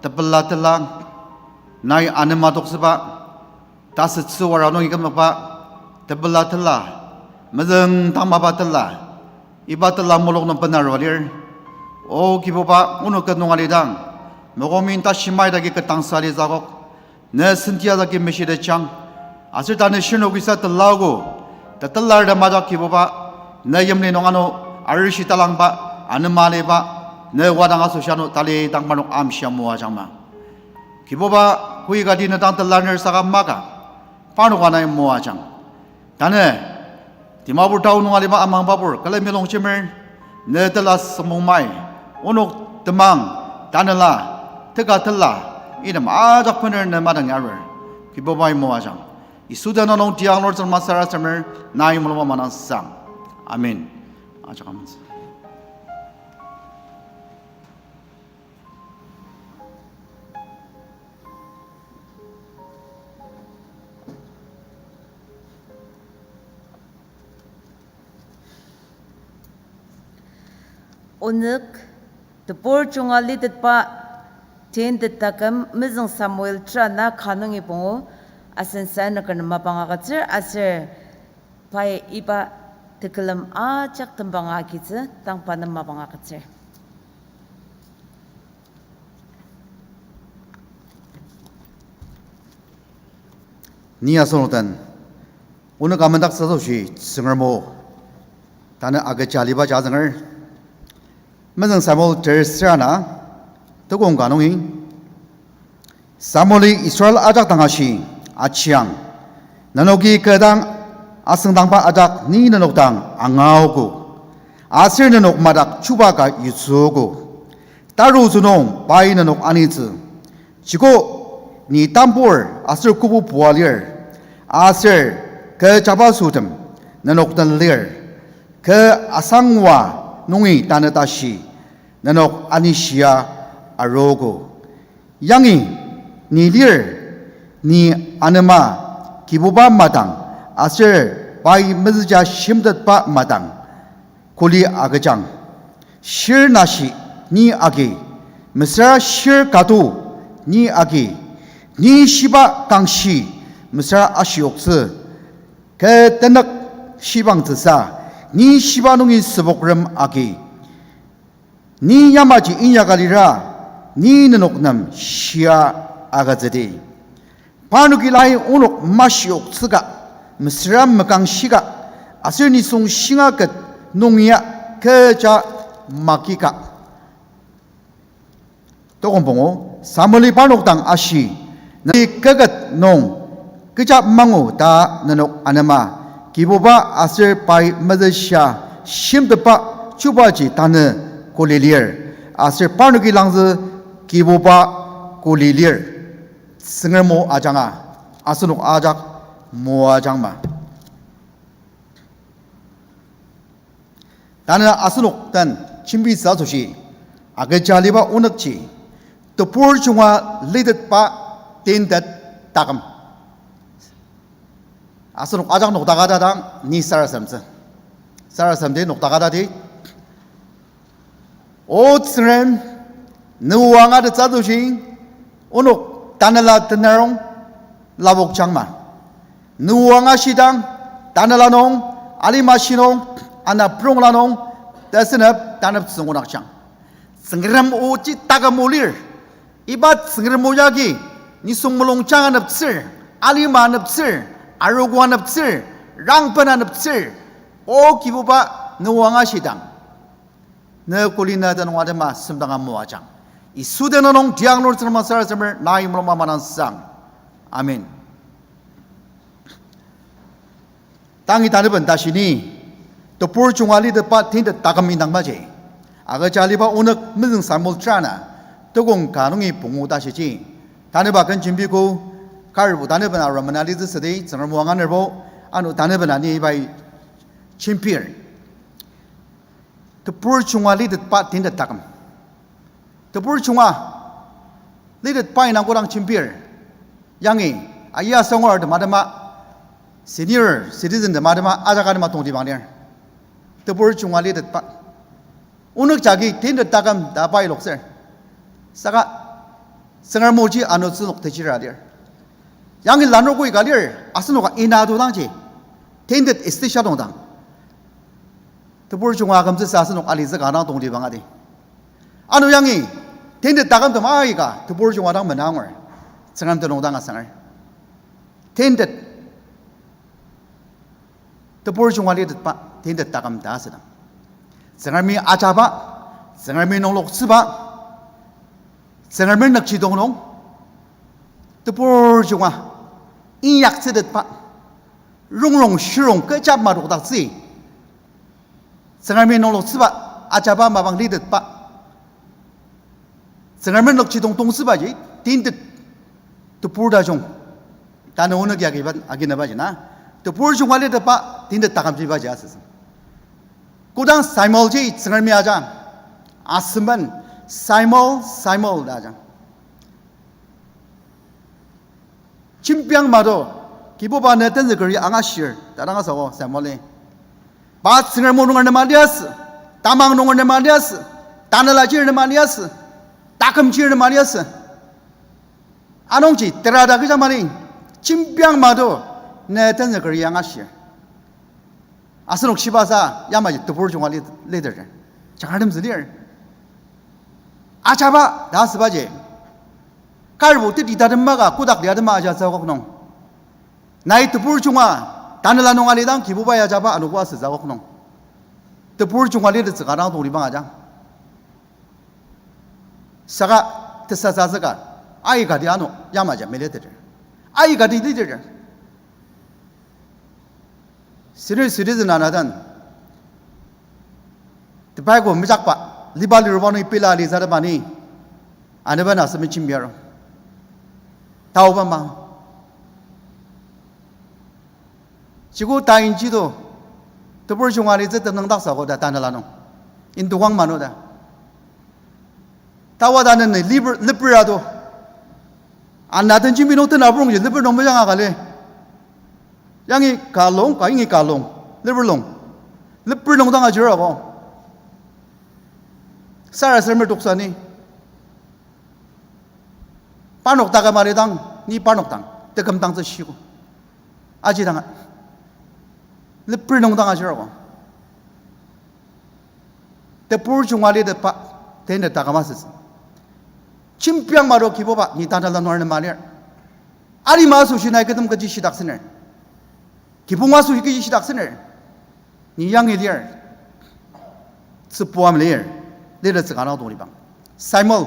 tepela tela, nai anema toksüba, tasütsü wara nungi kümnokba, tepela tela, mezüng tangmaba tela, iba tela mulok nung benarua lir. O Kibuba, onok ket nung alidang, mokomin tashi mai dagi ketdangsa ali zakok, ne sentia dagi meshitetjang, aser tanü shirnok isa telaogo, tetelar ta majak Kibuba, ne yimli nung ano arishi talangba, anema aliba, ne wadang asoshi ano tali dang parnok amshia moajangma. Kibuba, koikati ne dang telaner saka maka, parnoka nai moajang. Tanü, Dimapur town nung aliba amangbapur, külemi longjemer, ne tela süngmong mai, onok temang, tanela, teka tela, item ajak bener ne madang arur. Kibubai moajang. Yisu tenüng nung tiang Lord Tsüngrem sarasademer, nai mulungba manang sang. Amen. Ajak amen. Onük, tebur junga litetba, tin tetaküm mezüng Samuel tera na ka nungi pungu, asen sa nüker nem mapang agütsür, aser pai iba tekülem ajak tembang agitsü, tangpa nem mapang agütsür. Ni asenok den, onük amendak süzüshi Tsüngrem o, tanü agüja aliba ja azünger. Mezüng Samuel tersür ana, tekong ka nungi, Samueli Israel ajak dang ashi, achiang, nenoki kü dang asüngdangba ajak ni nenok dang angaogo, aser nenok madak chuba ka yutsüogo. Tarutsü nung pai nenok anitsü. Chiko, ni tambur aser kobo pua lir, aser kü jabasotem nenok den lir, kü asangwa nungi tanü tashi nenok anishia arogo. Yangi ni lir, ni anema Kibuba madang aser pai mezüja shimtetba madang kuli agüjang. Shir nashi ni agi, mesüra shir katu ni agi, ni shiba kangshi mesüra ashioktsü, kü tenük shibangtsüsa, ni shiba nungi sübokrem agi, Ni yamaji inyaka lira, ni nenok nem shia agütsüdi. Parnoki lai onok mashioktsüka, mesüra mekangshika, aser nisung shinga ket nung ya kecha makika. Tokong pungu, Samueli parnok dang ashi, nai kü ket nung kecha mangu ta nenok anema, Kibuba aser pai mezüshia shimtetba chubaji tanü kuli lir, aser parnoki langzü Kibuba kuli lir. Tsüngrem o ajanga, asenok ajak moajangma. Tanü asenok den jembitsü asoshi, agüja aliba onükji, tebur junga litetba tintet taküm. Asenok ajak nokdaka ta dang ni sarasademtsü. Sarasademdi nokdaka tati. O Tsüngrem, ne o angatettsü asoshi, onok tanela tenarong lapokjangma. Ne o angashidang, tanela nung, alima shi nung, ana prongla nung, tesünep tanep tsüngkonakjang. Tsüngrem oji taküm o lir. Iba Tsüngrem o yagi, nisung mulungjang aneptsür, alima aneptsür, arogo aneptsür, rangben aneptsür, O Kibuba, ne o angashidang, ne kuli na tenüng atema semdanga moajang. Yisu tenüng nung tiang lur Tsüngrem sarasademer nai mulung mamansang. Amen. Tangi taneben tashi ni, tebur junga litetba tintet taküm indang maji. Agüja aliba onük mezüng Samuel terana, tukong ka nungi pungu tashiji. Tanüba ken jembiko, karbo tanüben arua mena litsü südi, Tsüngrem o anganerbo, ano tanüben ani ibai jembir. Tebur junga litetba tintet taküm. Tebur junga litetba indang kodang jembir. Yangi, aya sangur tema tema, senior citizen tema tema, ajak atema tongtibang lir. Tebur junga litetba. Onük jagi tintet taküm ta pai lokser. Saka, Tsüngrem oji ano tsünok techira lir. Yangi lanur koi ka lir, asenoka ina to dangji. Tintet estisha tongdang. Tebur junga akümtsüsa asenok alitsü ka dang tongtibang adi. Ano yangi, tintet takümtem aika, tebur junga dang mena angur. Tsüngrem tenüng dang asanger. Tintet. Tebur junga litetba, tintet taküm ta asüdang. Tsüngremi ajaba, Tsüngremi nungloktsüba, Tsüngremi nükjidong nung, tebur junga inyaktsütetba, rongrong shirong kecha madokdaktsü, Tsüngremi nungloktsüba, ajaba mapang litetba, Tsüngremi nükjidong tongtsübaji, tintet tebur tajung. Tanü onük ya agiba, aginaba ji na. Tebur junga litetba, tintet takümjibaji asüsü. Kodang Samuelji Tsüngremi aja, asemen, Samuel, Samuel ta aja. Jembiang mato, Kibuba ne tenzükeri angashir, ta dang asüogo Samueli. Pa Tsüngrem o nunger nem aliasü, tamang nunger nem aliasü, tanela chir nem aliasü, taküm chir nem aliasü. Anungji terata kecha mali, jembiang mato, ne tenzükeri angashir. Asenok shibasa yamaji tebur junga li-, liter. Jangratem zülir. Ajaba ta asübaji. Karbo teti tatem maka kodak liatema ajatsü akok nung. Nai tebur junga tanela nung alidang Kibubai ajaba anogo asütsü akok nung. Tebur junga litettsü ka dang tongtibang ajang. Saka tesatsü ka, aikati ano yamaji meliteter. Aikati liteter. Senior citizen anadan, tepaiko mejakba, liba liruba nung pela litsü atema ni, aneba na semi jembiar. Taoba ma. Jiko ta inji to, tebur junga litsü tenüngdaktsü ko ta tanela nung. Indokang mano ta. Tawa ta nene liber, liber ato. Ana den jimbi nung tena burungji liber nung mejanga ka li. Yangi ka long, ka yangi ka long, liber long. Liber nung dang ajir ako. Sarasademer toksa ni. Parnok taküm alidang, ni parnok dang, tekümdangtsü shiko. Aji dang, liber nung dang ajir ako. Tebur junga litetba, Tena takama süsü. Jembiang mado Kibuba, ni tanela nung arnema lir. Alima asoshi nai kü tem kechi shidaktsüner. Kibong asoshi kechi shidaktsüner. Ni yangi lir. Tsübuam lir. Lirtsü kanga tongtibang. Samuel,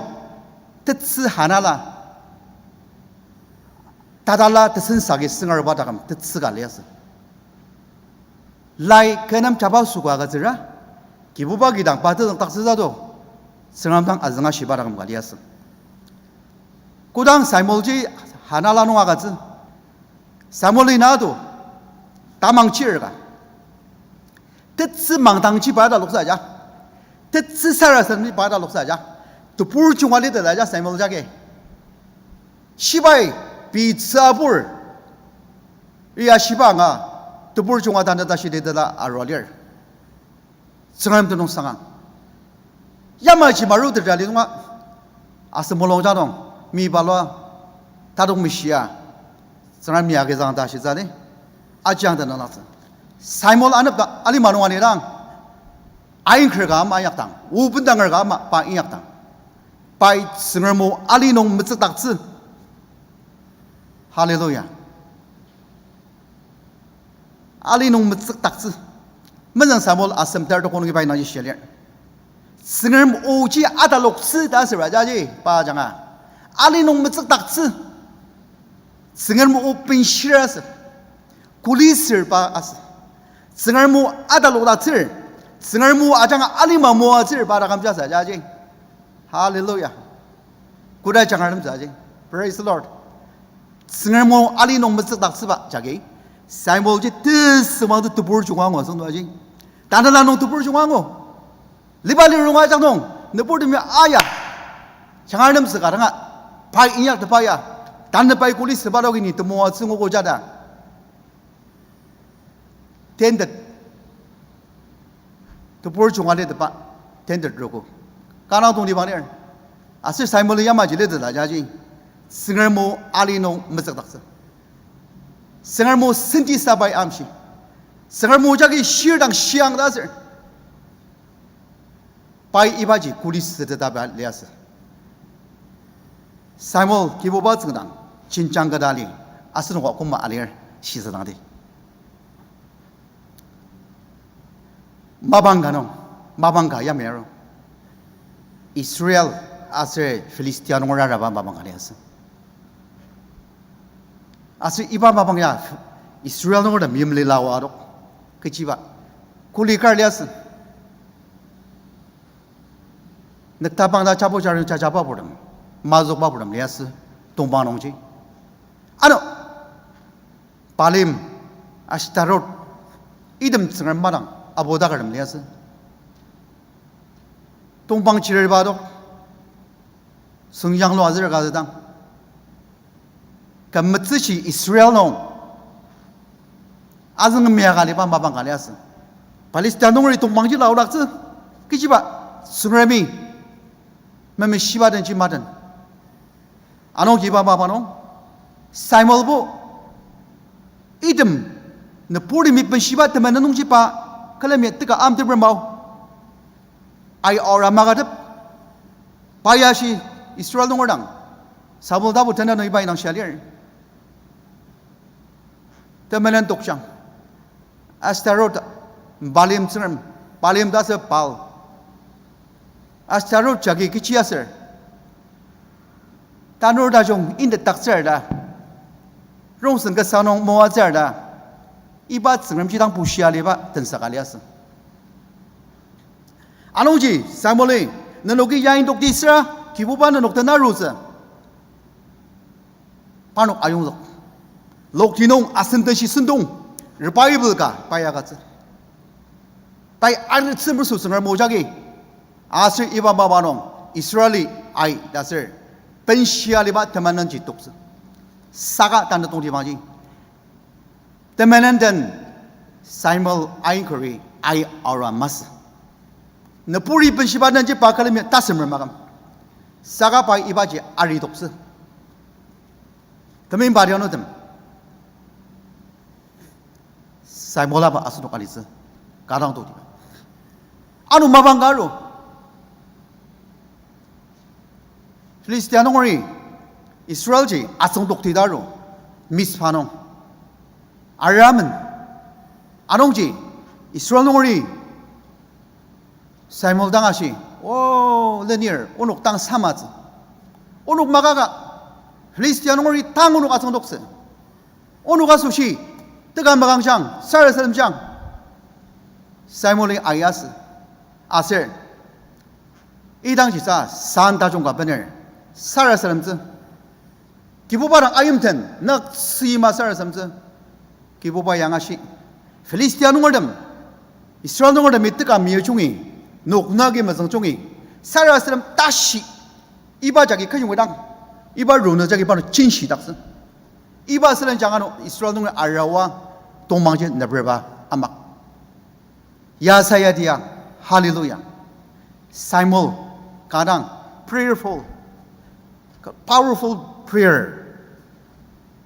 tetsü Hanala. Tatala tesensa agi süngaruba taküm tetsü ka liasü. Lai kü nem jaba süka agütsüra, Kibuba kidang pa tezüng taktsüsa to, Tsüngrem dang azünga shiba taküm ka liasü. Kodang Samuelji Hanala nung agütsü, Samuel ina to, tamang chir ka. Tetsü mangdangji pa ta loksa ja. Tetsü sarasademji pa ta loksa ja. Tebur junga litettsü ja Samuel jagi. Shibai, pei tsü apur. Iya shiba anga, tebur junga tanü tashi litettsü arua lir. Tsüngrem tenüng sangang. Yamaji maru teta li nunga, asen mulung jadong, mi balua, tadok mishia, Tsüngrem mi agizang ta shitsü ni, ajiang tenüng nangtsü. Samuel anepta alima nung alidang, aingker ka ama inyakdang, o bendanger ka ama pa inyakdang, pai Tsüngrem o ali nung metsükdaktsü. Hallelujah. Ali nung metsükdaktsü. Mezüng Samuel asem ter toko nungi pai nangji shia lir. Tsüngrem oji ataloktsü ta asüra jaji pa ajanga, ali nung metsükdaktsü. Tsüngrem o benshir asü. Kuli sür pa asü. Tsüngrem o atalokdaktsür. Tsüngrem o ajanga alima moatsür pa taküm jasa jaji. Hallelujah. Koda jangar lemtsü aji. Praise the Lord. Tsüngrem o ali nung metsükdaktsüba jagi, Samuelji tesüngmang to tebur junga angu asüngdang aji. Tanela nung tebur junga angu. Liba lirunga ajak nung, nüburtemi aya, jangar lemtsü ka danga, pai inyaktepa ya, tanü pai kuli süba dogi ni temoatsü nguogo jada. Tentet. Tebur junga litepa, tentet rogo. Kanga tongtibang lir. Aser Samuel yamaji liteta jaji, Tsüngrem o ali nung metsükdaktsü. Tsüngrem o senti sabai amshi. Tsüngrem o jagi shirdang shiang ta aser, pai ibaji kuli sütetaba liasü. Samuel Kibuba tsüngdang, jenjang keta li, asenok koma alir, shisadangdi. Mapang ka nung, mapang ka yamai aru. Israel aser Philistia nunger araba mapang ka liasü. Aser iba mapang ya Israel nungertem yimli lawa adok. Kechiba. Kuli kar liasü. Nüktapang ta chapu charing cha chaba purtem, mazükba purtem liasü, tongpang nungji. Ano, Baalim, Ashtarot, item tsüngrem madang, apu takartem liasü. Tongpang chiriba adok, süngyanglu azür ka züdang. Kümetsüshi Israel nung azüng mia ka liba mapang ka liasü. Palestine nungeri tongpangji laodaktsü, kechiba, Tsüngremi memeshiba denji maden. Anungji iba mapang nung, Samuelbo, item, nüburtemi benshiba temenen nungji pa, külemi teka amteper mao. Ai aor ama katep, pa ya shi Israel nunger dang, Samuel tapu tena nung iba indang shia lir. Temenen tokjang. Ashtarot, Baalim tsüngrem, Baalim ta sür Baal. Ashtarot jagi kechi aser, tanur tajung indetdaktsür ta, rongsen kasa nung moatsür ta, iba tsüngremji dang bushia liba tensa ka liasü. Anungji Samueli, nenoki yain tokti süra, Kibuba nenok tenarutsü. Parnok ayongzük. Lokti nung asen tashi sentong, revival ka pai agütsü. Pai aritsü mersu Tsüngrem o jagi. Aser iba mapang nung Israeli ai ta sür benshia liba temenenji toktsü. Saka tanü tongtibangji, temenen den Samuel ainkeri ai aor masü. Nüburi benshiba denji pa külemi tasemr maküm. Saka pai ibaji ari toktsü. Temeimba tianutem, Samuel aba asenok alitsü, kadang toktiba. Ano mapang ka aru. Philistia nungeri Israelji asüngdokti ta aru, Mizpa nung. Aramen. Anungji Israel nungeri Samuel dang ashi, O lenir, onok dang samatsü. Onok makaka, Philistia nungeri tang onok asüngdoktsü. Onok asoshi, teka makang jang, sarasadem jang. Samueli aya asü. Aser, idangji sa san tajung ka bener sarasademtsü. Kibuba dang ayimten nüktsüima sarasademtsü. Kibuba yang ashi, Philistia nungertem, Israel nungertemi teka meyajungi, noknagi mezüngjungi, sarasadem tashi, iba jagi keyongidang, iba rune jagi parnok jenshidaktsü. Iba sülen jang ano Israel nunger araoa tongmangji neperba amak. Ya sayadi ya, hallelujah. Samuel kanga dang prayerful, powerful prayer.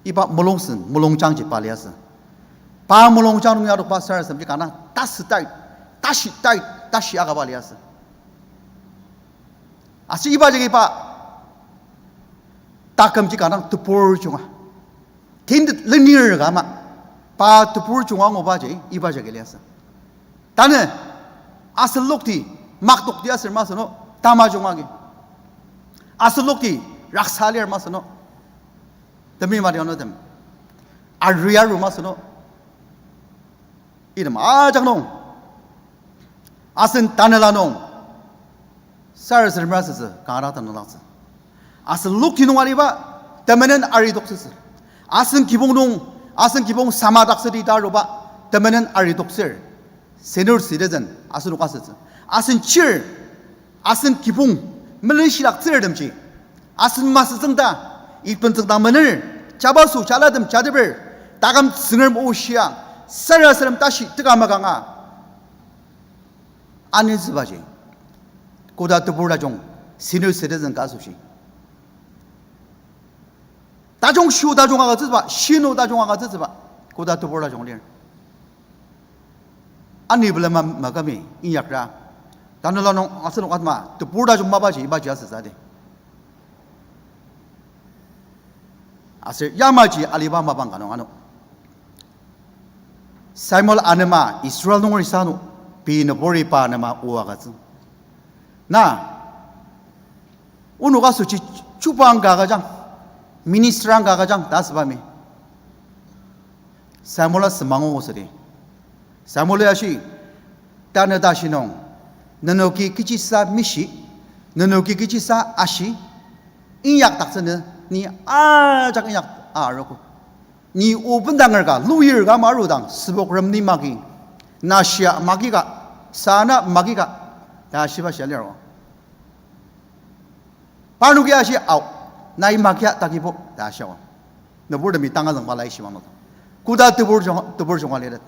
Iba mulung sen, mulungjangji pa liasü. Pa mulungjang nung ya adokba sarasademji kanga dang tasü tai, tashi tai, tashi akaba liasü. Aser iba jagi pa takümji kanga dang tebur junga, tintet lenir ka ama, pa tebur junga angubaji iba jagi liasü. Tanü asenokti maktokti aser masü no, tamajung agi. Asenokti raksa lir masü no, temi madi anotem, ari aru masü no, item ajak nung asen tanela nung sarasadem asütsü kanga dang tanelaktsü. Asen lokti nung aliba temenen aridoktsütsü. Asen kibong nung, asen kibong samadaktsüdi ta aruba temenen aridoktsür. Senior citizen asenok asütsü. Asen chir, asen kibong melenshidaktsürtemji, asen masütsüngda, ibentsüngdang mener, jabaso jalatem jateper, taküm Tsüngrem o shia, sarasadem tashi teka makanga anitsübaji, koda tebur tajung, senior citizen ka asoshi, tajung shu tajung agütsütsüba, shinu tajung agütsütsüba, koda tebur tajung lir. Ani bilema makami inyakra, tanela nung asenok atma tebur tajung mapaji ibaji asütsü di. Aser yamaji aliba mapang ka nung ano, Samuel anema Israel nungeri sano, pei nüburi pa anema o agütsü. Na, onok asoshi chuba ang ka agüjang, minister ang ka agüjang ta asübami. Samuela semango südi. Samueli ashi, tanü tashi nung, nenoki kechisa mishi, nenoki kechisa ashi, inyakdaktsünü, ni ajak inyak arogo. Ni o bendanger ka, lawyer ka ama arudang, sübok rem ni maki, na shia maki ka, sana maki ka, ta shiba shia lir. Parnoki ashi, Ao, nai makia takibo, ta ashio. Nüburtemi tanga züngba lai shimang nüta, koda tebur jung, tebur junga liret.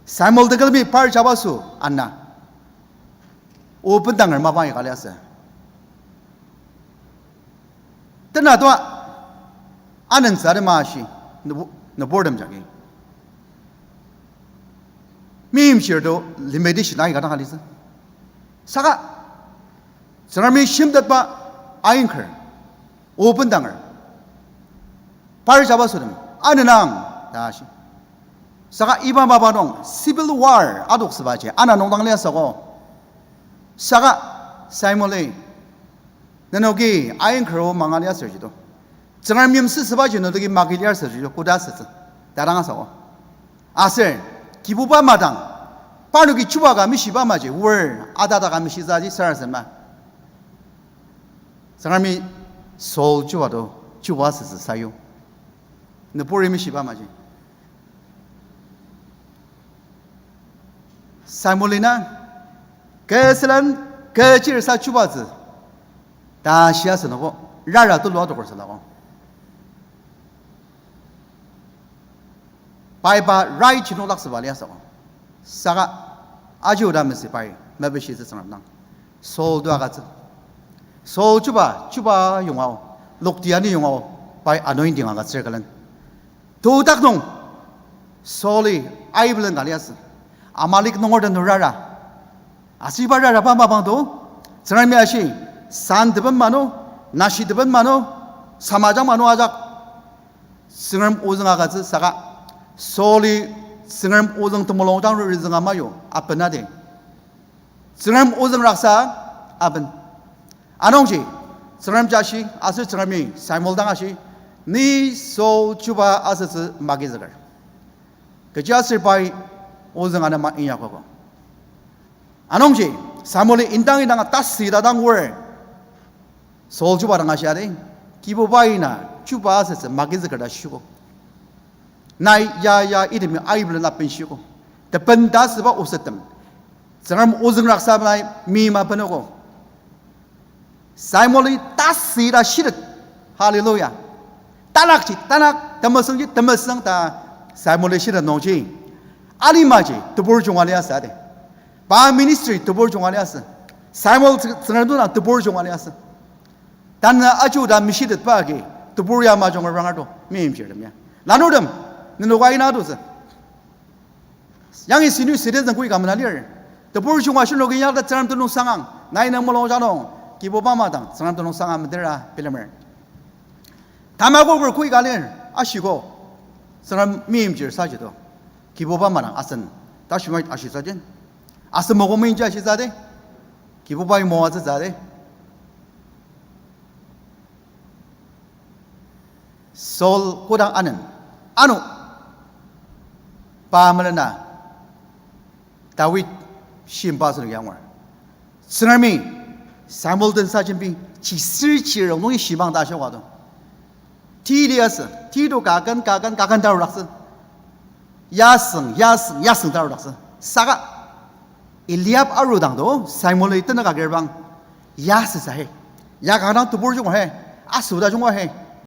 Samuel tekülemi par jabaso ana, o bendanger mapa ya ka liasü. Tena toa, anensa de ma ashi, nübu-, nüburtem jagi meimchir to limitation aika dang alitsü. Saka Tsüngremi shimtetba ainker, o bendanger, par jabasotem anenang ta ashi. Saka iba mapa nung civil war adoksübaji ana nung dang liasügo. Saka Samueli, nenoki ainker o manga liasürji to, Tsüngrem yimsüsübaji nenoki maki liasürji to, koda asütsü, ta dang asügo. Aser, Kibuba madang, parnoki chuba ka mishiba maji, wor atata ka mishitsüji sarasadema. Tsüngremi Saul chuba to, chuba asütsü sayu. Nüburi mishiba maji, Samueli na, kü sülen, kü chir sa chubatsü, ta shia sünübo, rara tulu adoker sülago. Pai pa rai chinulak süba liasügo. Saka aji oda mesi pai mepishitsü Tsüngrem dang. Saul to agütsü. Saul chuba, chuba yongao, lokti ani yongao, pai anointing agütsür külen, todak nung Sauli aibelen ka liasü. Amalek nunger den rara. Aser iba raraba mapang to, Tsüngremi ashi, san teben mano, Nashi teben mano, samajang mano ajak, Tsüngrem ozüng agütsü saka, Saul-i Tsüngrem ozüng temulung dang rizünga mayu, abenadi. Tsüngrem ozüng raksa aben. Anungji, Tsüngrem jashi, aser Tsüngremi Samuel dang ashi, ni Saul chuba asütsü magizüker. Kechiaser pai ozüng anema inyakogo. Anungji, Samuel-i indang indanga tasü ita dang wor, Saul chuba dang ashia de, Kibubai na chuba asütsü magizüker ta shiko. Nai ya ya itemi aiblen aben shiko. Teben ta asüba osettem, Tsüngrem ozüng raksa nai meima benogo. Samuel-i tasü ta shitet. Hallelujah. Tanakji tanak, temesüngji temesüng ta Samuel-i shitet nungji, alimaji tebur junga liasü ade. Pa ministry tebur junga liasü. Samuel Tsü-, Tsüngrem dang tebur junga liasü. Tanü aji ta meshitetba agi tebur ya majung rangar to, meimchirtem ya. Lanurtem, nenoka ina atusü. Yangi senior citizen koi ka mena lir. Tebur junga shinoki inyaktet Tsüngrem tenüng sangang, nai nü mulung ja nung, Kibuba madang Tsüngrem tenüng sangang metera bilemer. Tamakoker koi ka lir, ashiko, Tsüngrem meimchir saji to. Kibuba madang asen, tashimait ashisaji. Asen moko meimchir ashisa de, Kibubai moatsütsü de. Saul kodang anen, ano, pa melena, David shimba asenoki angur. Tsüngremi Samuel den sajembi chisir chirong nungi shimang ta ashoka to. Ti liasü, ti to kaken, kaken, kaken tarudaktsü. Yasüng, yasüng, yasüng tarudaktsü. Saka Eliab arudang to Samuel-i tenük agirabang, ya süsa he. Ya kanga tebur junga he. Asüta junga he.